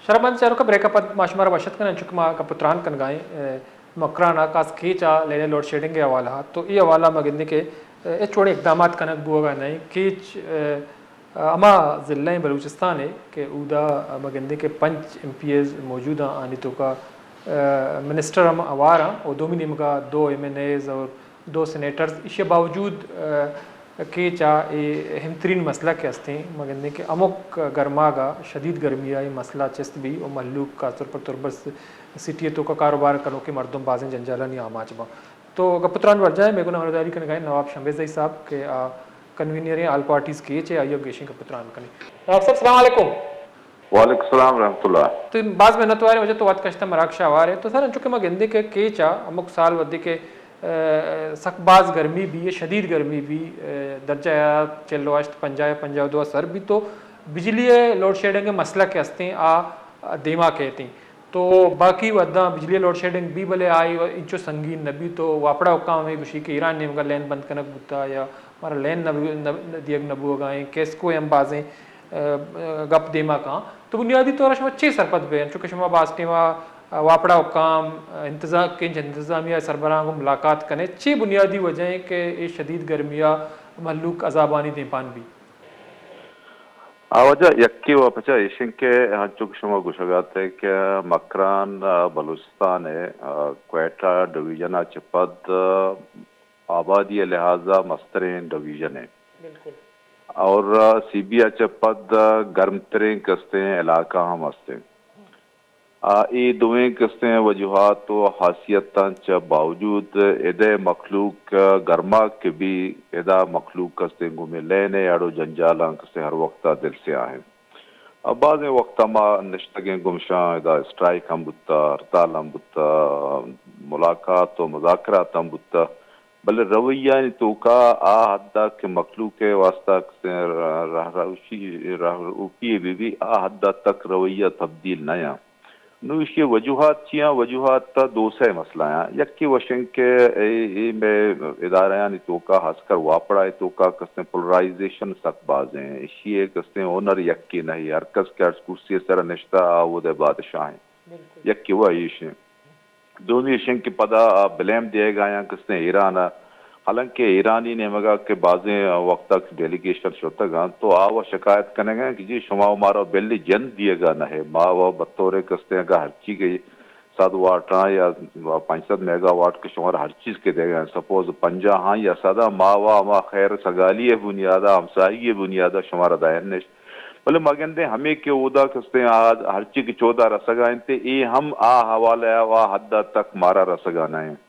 شرمند چاروکا، بریک ءَ پد ما شمارا وش اتک کنیں، انچو کہ ما گپ ءُ تران کنگا ایں، اے، مکران ءَ خاص کیچ ءَ لین ءُ لوڈ شیڈنگ ءِ حوالہ ءَ، تو اے حوالہ ءَ ما گندیں کہ، اے، ہچ وڑیں اقدامات کنگ بوگا نہ ایں۔ کیچ، اے، ہما ضلع ایں بلوچستان ءِ کہ اودا ما گندیں کہ پنچ ایم پی ایز موجود ایں، آنی توکا، اے، منسٹر ہم ہوار ایں، اور دومی نیمگا دو ایم این ایز اور دو سینیٹرز، ایشی ءَ باوجود، اے، کیچ ءَ اے اہم ترین مسئلہ کہ ہستیں، ما گندیں کہ ہمک گرماگ ءَ شدید گرمی ءِ اے مسئلہ چست بی و مہلوک خاص طور پر تربت سٹی ءِ توکا کاروبار کنوکیں مردم بازیں جنجالانی آماچ باں۔ تو گپ ءُ تران ورجائیں، مئے گون ءَ ہبرداری کنگا ایں نواب شمبے زئی صاحب کہ آ کنوینر ایں آل پارٹیز کیچ ءِ، آئی ءَ گیشیں گپ ءُ تران کنیں۔ نواب صاحب، السلام علیکم۔ وعلیکم السلام ورحمۃ اللہ۔ تو باز منت واریں، واجہ تو وت کشتہ مراگش ءَ ہوار ئے۔ تو سر انچو کہ ما گندیں کہ کیچ ءَ ہمک سال ودی کہ، اے، سک باز گرمی بی، شدید گرمی بی، اے، درجہ حرارت چل و ہشت، پنجاہ یا پنجاہ و دو ءَ سر بی، تو بجلی ءِ لوڈ شیڈنگ ءِ مسئلہ کہ ہستیں آ دیما کیتیں۔ تو باقی وھداں بجلی ءِ لوڈ شیڈنگ بی، بلے آئی انچو سنگین نہ بی۔ تو واپڈا حکام ہمے گوشی کہ ایران نیمگا لین بند کنگ بوتا یا مارا لین نہ، نہ، نہ دیگ نہ بوگا ایں، کیسکو ہم بازیں، اے، اے، گپ دیما کاں۔ تو بنیادی طور ءَ شما چے سرپد بئے؟ انچو کہ شما باز ٹیم ءَ، اے، واپڈا حکام، اے، انتظام، کنج انتظامیہ ءِ سربراہاں گوں ملاقات کنے، چے بنیادی وجہ ایں کہ اے شدید گرمی ءَ مہلوک عذابانی دیمپان بی؟ آ وجہ یکے و پچا ایش انت کہ ہنچو کہ شما گوشگ ءَ ات کہ مکران، آ، بلوچستان ءِ، آ، کوئٹہ ڈویژن ءَ چہ پد، آ، آبادی ءِ لحاظ ءَ مستریں ڈویژن ایں۔ بالکل۔ اور، آ، سی بی ءَ چہ پد، آ، گرمتریں کستیں علاقہ ہم ہستیں۔ آ، اے دوئیں کستیں وجوہات و خاصیتاں چہ باوجود ادے مخلوق گرماگ کہ بی، ادا مخلوق کستیں گومے لین ءِ اڑ و جنجالاں کستیں ہر وقتا دل سیاہ انت۔ آ، بازیں وقتا ما نشتگیں گمشاں، ادا اسٹرائیک ہم بوتا، ہڑتال ہم بوتا، ملاقات و مذاکرات ہم بوتا، بلے رویانی توکا آ حد ءَ کہ مخلوق ءِ واسطہ کستیں راہ، راہ روشی، راہ روپی بی بی، آ حد ءَ تک رویہ تبدیل نہ یاں۔ نو ایشی وجوہات چیاں؟ وجوہات تا دو سئے مسئلہ آں۔ یکے وشیں کہ اے، اے مئے ادارہانی توکا، خاص کر واپڑا ءِ توکا کستیں پولرائزیشن سک بازیں۔ ایشی ءِ کستیں ہنر یکے نہ، ہر کس کہ ہر کرسی ءِ سرا نشتہ، آ اود ءِ بادشاہ ایں۔ بالکل۔ یکے و ایش ایں۔ دومی ایش انت کہ پدا آ بلیم دیگ ءَ آیاں کستیں ایران ءَ، حالانکہ ایرانی نیمگ ءَ کہ بازیں وقت ءَ ڈیلیگیشن شتگ انت تو آ و شکایت کنگ ءَ انت کہ جی شما و مارا بل جند دیگ ءَ نہ ئے، ما و بطور کستیں اگاں ہرچی کہ صد واٹ آں یا پنچ سد میگا واٹ کہ شمارا ہر چیز کہ دیگ ءَ انت، سپوز پنجاہ آں یا صد آں، ما و ہما خیر سگالی ءِ بنیاد ءَ، ہمساہگی ءِ بنیاد ءَ شمارا دئین اش۔ بلے ما گندیں ہمے کہ اودا کستیں آ ہرچی کہ چودا رسگا انت، اے ہم آ حوالہ ءَ و آ حد ءَ تک مارا رسگا نہ انت۔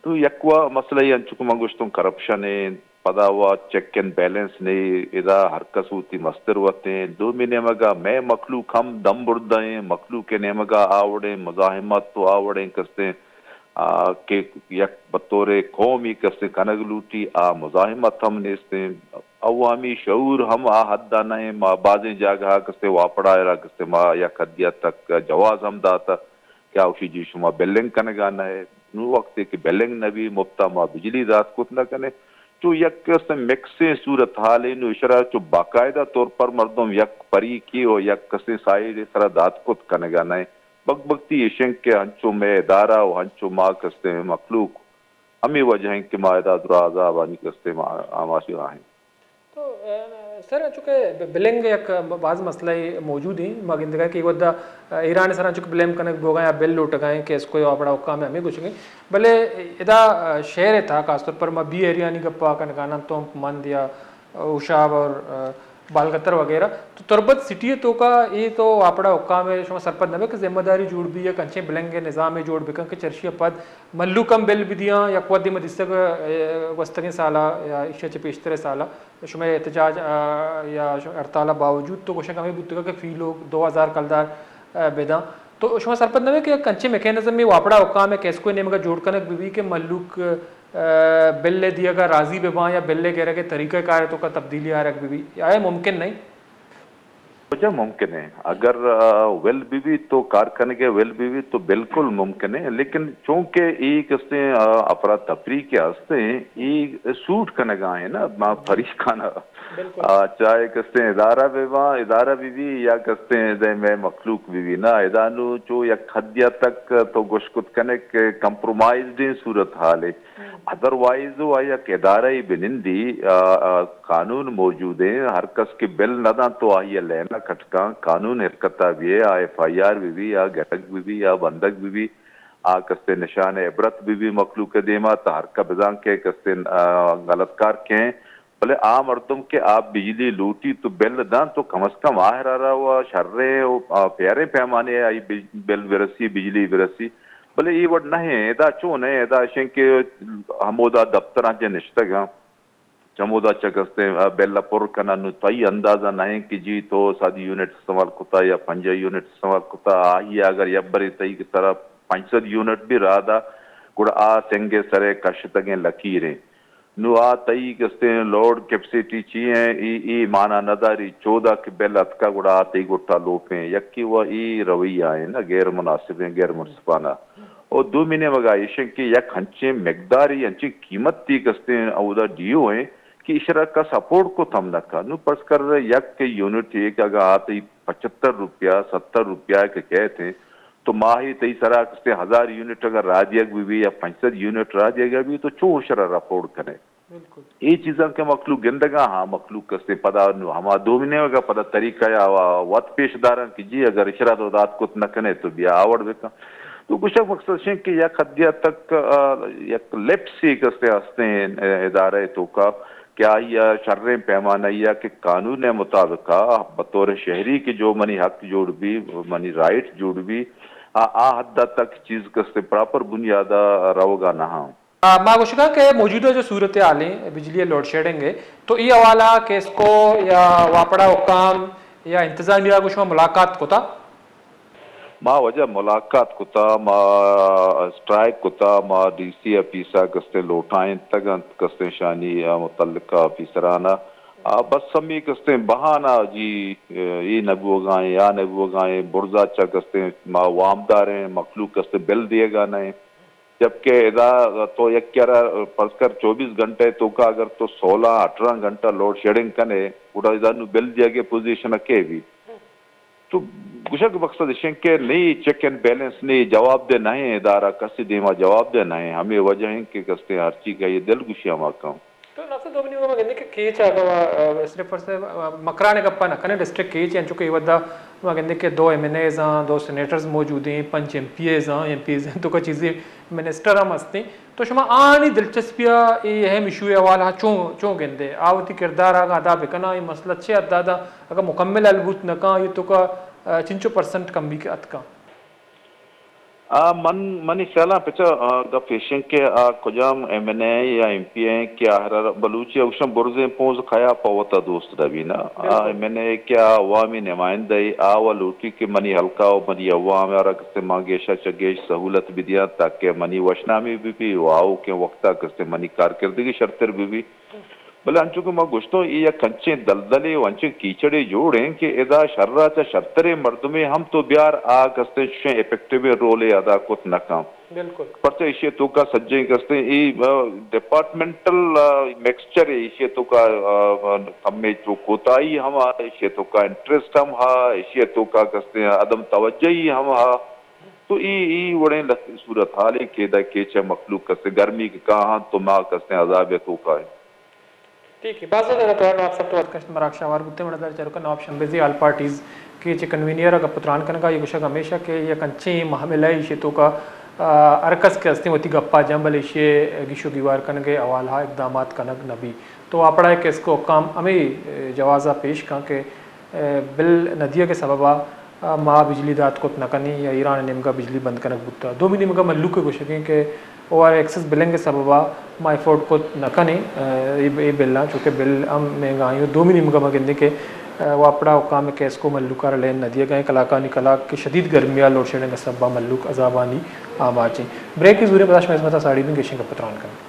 تو یک و مسئلہ انچو کہ من گوشتوں کرپشن انت، پدا و چیک اینڈ بیلنس نے، ادا ہر کس وتی مستر وت انت۔ دومی نیمگا مئے مخلوق ہم دم بردہ انت، مخلوق ءِ نیمگا آ وڑیں مزاحمت و آ وڑیں کستیں آ، کہ یک بطور قومی کسے کنگ لوٹی، آ مزاحمت ہم نیستیں، عوامی شعور ہم آ حد ءَ نہ ایں۔ ما بازیں جاگہ ءَ کسے واپڑا ءَ را کسے ما یک حدے ءَ تک جواز ہم داتہ کہ آ گوشی جی شما بلنگ کنگا نہ ئے۔ نوں وقتے کہ بلنگ نہ بی، مپت ءَ ما بجلی دات کت نہ کنیں۔ چو یک کسے مکسیں صورتحالے، نوں اشرا چو باقاعدہ طور پر مردم یک پریکے و یک کسے سائیڈے سرا دات کت کنگا نہ ایں۔ بگبگتی ایش انت کہ ہنچو مئے ادارہ و ہنچو ما کستیں مخلوق ہمے وجہ انت کہ ما ادا درا عذابانی کستیں ما آماچگا ایں۔ تو، اے، سر، انچو کہ ب-، بلنگ یک باز مسئلہ موجود انت۔ ما گندگا کہ اے وھدا ایران سرا انچو کہ بلیم کنگ بوگا یا بل لوٹگا انت کہ ایسکو یا واپڑا حکام ہمے گوشگ انت۔ بلے ادا شہر ءِ تہا خاص طور پر ما بی ایریانی گپا کنگا ناں، تمپ مند یا ہوشاب اور، اے، بالگتر وغیرہ۔ تو تربت سٹی ءِ توکا اے تو واپڑا حکام ءِ شما سرپد نہ بئے کہ ذمہ داری جوڑ بی، یک انچیں بلنگ ءِ نظامے جوڑ بکن کہ چرشی ءَ پد مھلوک ہم بل بدیاں۔ یک وھدے ما دیستگ، اے، گوستگیں سالا یا ایشی ءَ چہ پیشتر ءِ سالا شمئے احتجاج، اے، یا ش-، ہڑتال ءِ باوجود تو گوشگ ہمے بوتگ کہ فی لوگ دو ہزار کلدار، اے، بداں۔ تو شما سرپد نہ بئے کہ یک انچیں میکانزمے واپڑا حکام ءِ کیسکو ءِ نیمگا جوڑ کنگ بہ بی کہ مھلوک، اے، بل ءِ دیگ ءَ راضی بہ باں یا بل ءِ گرگ ءِ طریقہ کار ءِ توکا تبدیلی آرگ بہ بی؟ آیا ممکن نہ انت؟ جا ممکن ہے، اگر آ، ول بہ بیت تو، کار کنگ ءِ ول بہ بیت تو بالکل ممکن ہے، لیکن چونکہ اے کستیں آ، افراتفری کہ ہست ایں، اے سوٹ کنگ ءَ ایں نا، ما فریق آں نا۔ آ، چاہے کستیں ادارہ بہ باں، ادارہ بہ بی یا کستیں دے مئے مخلوق بہ بی نا، ادا نوں چو یک حدے تک تو گوش کت کنے کہ کمپرومائزڈیں صورت حال ہے۔ ادروائز و آ یک ادارہ ءَ بہ نندی، آ، آ، قانون موجود ایں، ہر کس کہ بل نہ داں تو آئی ءَ لین ءَ کٹکاں، قانون حرکت ءَ بیئے، آ ایف آئی آر بہ بی، آ گرگ بہ بی، آ بندگ بہ بی، آ کستیں نشان عبرت بہ بی مخلوق ءِ دیما، تا ہر کہ بزاں کہ کستیں، آ، غلط کار کیں، بلے آ مردم کہ آ بجلی لوٹی تو بل داں تو کم از کم آہر ءَ را و شریں و، آ، پیریں پیمانے ءَ آئی بج-، بل برسی، بجلی برسی۔ بلے اے وڑ نہ ایں، ادا چون ایں، ادا اشیں کہ ہمودا دفتراں چہ نشتگ آں، چمودا چہ کستیں بل ءَ پر کناں، نوں تئی اندازہ نہ ایں کہ جی تو سد یونٹ استعمال کتا یا پنجاہ یونٹ استعمال کتا، آئی ءَ اگر یک برے تئی سرا پنچ سد یونٹ بھی راہ دا، گڑا آ سنگ ءِ سر ءَ کشتگیں لکیر ایں۔ نوں آ تئی کستیں لوڈ کیپیسٹی چی ایں، اے، اے مانا نہ داری، چودا کہ بل اتکا گڑا آ تئی گٹا لوپیں۔ یکے و اے رویہ ایں نا، غیر مناسب ایں، غیر منصفانہ۔ و دومی نیمگا ایش ایں کہ یک ہنچیں مقداری، ہنچیں قیمتی کستیں اودا ڈیو ایں کہ ایشرا کس افورڈ کت ہم نہ کا۔ نوں پرز کر یک یونٹ ایک اگاں آ تئی پچھتر روپیہ، ستر روپیہ کہ کہت ایں، تو ماہے تئی سرا کستیں ہزار یونٹ اگر راہ دیگ بہ بی یا پنچ سد یونٹ راہ دیگ بہ بی تو چو ایشرا افورڈ کنے؟ اے چیزاں کہ مخلوق گندگا، ہاں، مخلوق کستیں پدا نوں ہما دومی نیمگا پدا طریقہ یا وت پیش داراں کہ جی اگر اشرا تو دات کت نہ کنے تو بیا آوڑ بکن۔ تو گوشگ مقصد شیں کہ یک حدے تک، آ، یک لیپس ہی کستیں ہستیں، آ، ادارہ توکا کہ آئی ءَ شریں پیمانہ یا کہ قانون ءِ مطابق ءَ بطور شہری کہ جو منی حق جوڑ بی، منی رائٹ جوڑ بی، آ، آ حد تک چیز کستیں پراپر بنیاد ءَ روگا نہ ہاں۔ آ، ما گوشگاں کہ موجودہ جو صورتحال ایں بجلی ءِ لوڈ شیڈنگ ءِ، تو اے حوالہ ءَ کیسکو یا واپڈا حکام یا انتظامیہ گوں شما ملاقات کتا؟ ما واجہ ملاقات کتا، ما اسٹرائیک کتا، ما ڈی سی آفیس ءَ کستیں لوٹائینتگ انت، کستیں شانی متعلقہ آفیسران ءَ۔ آ، بس ہمے کستیں بہانہ جی، اے نہ بوگا ایں، آ نہ بوگا ایں، برزا چہ کستیں ما وامدار ایں، مخلوق کستیں بل دیگا نہ ایں۔ جبکہ ادا تو یک کرا فرض کر چوبیس گھنٹہ توکا اگر تو سولہ اٹھارہ گھنٹہ لوڈ شیڈنگ کنے، گڑا ادا نوں بل دیگے پوزیشن ءَ کئے بی؟ تو گوشگ مقصد اشیں کہ نی چیک اینڈ بیلنس نی جواب دہ نہ ایں، ادارہ کسی دیما جواب دہ نہ ایں، ہمے وجہ ایں کہ کستیں ہرچی کہ یہ دل گوشی ہما کم۔ تو ناصر دومی نیمگا ما گندیں کہ کیچ اگاں، آ، صرف اور صرف، آ، مکران ءِ گپا نہ کنیں، ڈسٹرکٹ کیچ انچو کہ اے وھدا ما گندیں کہ دو ایم این ایز آں، دو سینیٹرز موجود ایں، پنچ ایم پی ایز آں، ایم پی ایز آں، تو کا چیزیں منسٹر ہم ہستیں۔ تو شما آنی دلچسپی ءَ اے اہم ایشو ءِ حوالہ ءَ چون، چون گندے؟ آ وتی کردار اگاں ادا بکناں، اے مسئلہ چے حد ءَ اگاں مکمل حل بوت نہ کن، اے توکا، آ، چنچو پرسنٹ کمی کہ اتکاں؟ آ، من، منی خیالاں پچا، آ، گپ ایشیں کہ آ کجام ایم این اے یا ایم پی اے کہ آہرا بلوچی ءَ گوشاں برزیں پونز کیا پہ وتا دوست دبی نا۔ آ ایم این اے کہ آ عوامی نمائندہ اے، آ و لوٹی کہ منی حلقہ و منی عوام ءَ را کستیں ما گیشا چہ گیش سہولت بدیاں تاکہ منی وشنامی بہ بی و آؤکیں وقتا کستیں منی کارکردگی شرتر بہ بی۔ بلے انچو کہ ما گوشتوں، اے یک انچیں دلدلے و انچیں کیچڑے جوڑ ایں کہ ادا شر ءَ چہ شرتریں مردمے ہم تو بیار، آ کستیں چشیں افیکٹیو رولے ادا کت نہ کن۔ بالکل۔ پرچہ ایشی ءِ توکا سجیں کستیں اے، آ، ڈپارٹمنٹل، آ، مکسچر اے، ایشی ءِ توکا، آ، کمے چو کوتاہی ہم ہا، ایشی ءِ توکا انٹرسٹ ہم ہا، ایشی ءِ توکا کستیں عدم توجہی ہم ہا۔ تو اے، اے وڑیں لہتیں صورتحالے کہ ادا کیچ ءِ مخلوق کستیں گرمی کہ کاہاں تو ما کستیں عذاب ءِ توکا ایں۔ ٹھیک ہے، باز زیادہ تو نواب صاحب تو وت کشت مراگش آوار بوتے، مڑا دار چاروکا نواب شمبیزی آل پارٹیز کہ چہ کنوینئر ءَ گپ ءُ تران کنگا، یہ گوشگ ہمیشہ کہ یک انچیں محملہ ایشی توکا، آ، ہر کس کہ ہستیں وتی گپا جن، بلے ایشی گیش و گیوار کنگ ءِ حوالہ ءَ اقدامات کنگ نہ بی۔ تو آپڑا کہ اس کو حکام ہمیں، اے، جوازا پیش کن کہ، اے، بل نہ دیگ ءِ سببا آ، ما بجلی دات کت نہ کنیں یا ایران ءِ نیمگا بجلی بند کنگ بوتا۔ دومی نیمگا مھلوک ءِ گوشگ ایں کہ او آر ایکسس بلنگ ءِ سببا ما افورڈ کت نہ کنیں، آ، اے، اے بلاں، چونکہ بل ہم مہنگا ایں۔ دومی نیمگا ما گندیں کہ، آ، واپڈا حکام ءِ کیسکو مھلوک ءَ را لین نہ دیگ ءَ ایں، کلاکانی کلاک کہ شدید گرمی ءَ لوڈ شیڈنگ ءِ سببا مھلوک عذابانی آماچ ایں۔ بریک ءَ زوریں، پدا شمئے خدمت ءَ ساڑی بیں، گیشیں گپ ءُ تران کنیں۔